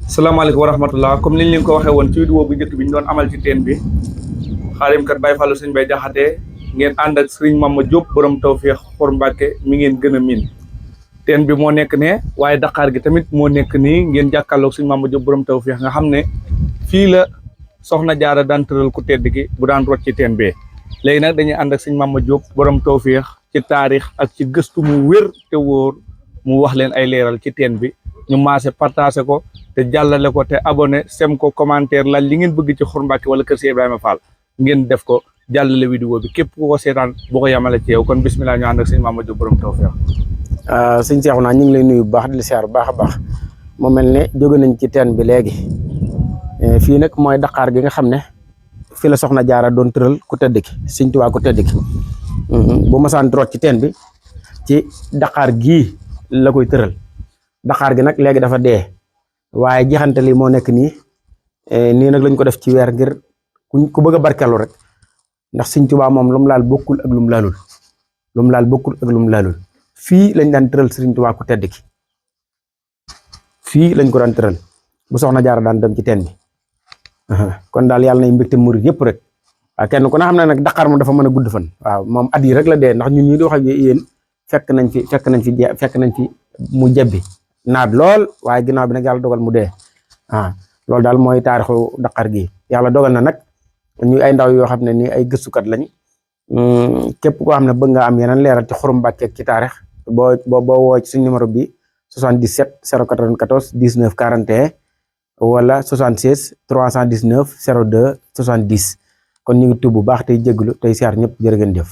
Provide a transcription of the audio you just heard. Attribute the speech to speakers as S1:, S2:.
S1: salaamaaleykum wa rahmatullah comme niñ leen ko waxee woon ci vidéo bu njëkk bi ñu doon amal ci teen bi xaalimkat Baye Fallou sëñ Bay Jaxate ngeen ànd ak Sëriñ Mama Diop borom Tawfeex Xur Mbàkke mi ngeen gën a miin teen bi moo nekk ne waaye Dakar gi tamit moo nekk nii ngeen jàkkaarloog Sëriñ Mama Diop borom Tawfeex nga xam ne fii la soxna Jaara daan tëral ku tedd gi bu daan rot ci teen bee léegi nag dañuy ànd ak Sëriñ Mama Diop borom Tawfeex ci taarix ak ci gëstu mu wér te wóor mu wax leen ay leeral ci teen bi ñu maase partagé ko te jàllale ko te abonné sem ko commentaire laaj li ngeen bëgg ci Xur Mbàkke wala kër si Ibrahima Fall ngeen def ko jàllale vidéo bi képp ku ko seetaan boo ko yamale ci yow kon bismillah ñu ànd ak Sëriñ Mama Diop borom Tawfeex.
S2: sëñ Seexuna ñu ngi lay nuyu bu baax di la siyaar bu baax a baax mu mel ne jóge nañ ci teen bi léegi fii nag mooy Dakar gi nga xam ne fii la soxna Jaara doon tëral ku tedd ki Sëñ Tuubaa ku tedd ki bu masaan root ci teen bi ci Dakar gii la koy tëral Dakar gi nag léegi dafa dee waaye jeexante li moo nekk nii nii nag lañ ko def ci weer ngir ku bëgg a barkeelu rek ndax Sëñ Tuubaa moom lu mu laal bokkul ak lu mu laalul lu mu laal bokkul ak lu mu laalul fii lañ daan tëral Sëriñ Tuubaa ku tedd ki fii lañ ko daan tëral bu soxna Jaara daan dem ci teen bi kon daal yàlla nay mbégte murit yëpp rek waaw kenn ku ne xam ne nag Dakar moom dafa mën a gudd fan waaw moom at yi rek la dee ndax ñun ñi di wax ak yéen fekk nañ fi mu jebbi naat lool waaye ginnaaw bi nag yàlla dogal mu dee loolu daal mooy taarixu Dakar gi yàlla dogal na nag ñu ay ndaw yoo xam ne nii ay gëstukat lañ képp koo xam ne bëgg nga am yeneen leeral ci Xur Mbàkke ci taarix boo woo ci suñu numéro bi 77 094 19 41 wala 76 319 02 70 kon ñu ngi tuub bu baax tey jégalu tey siyaar ñëpp jërë ngeen jëf.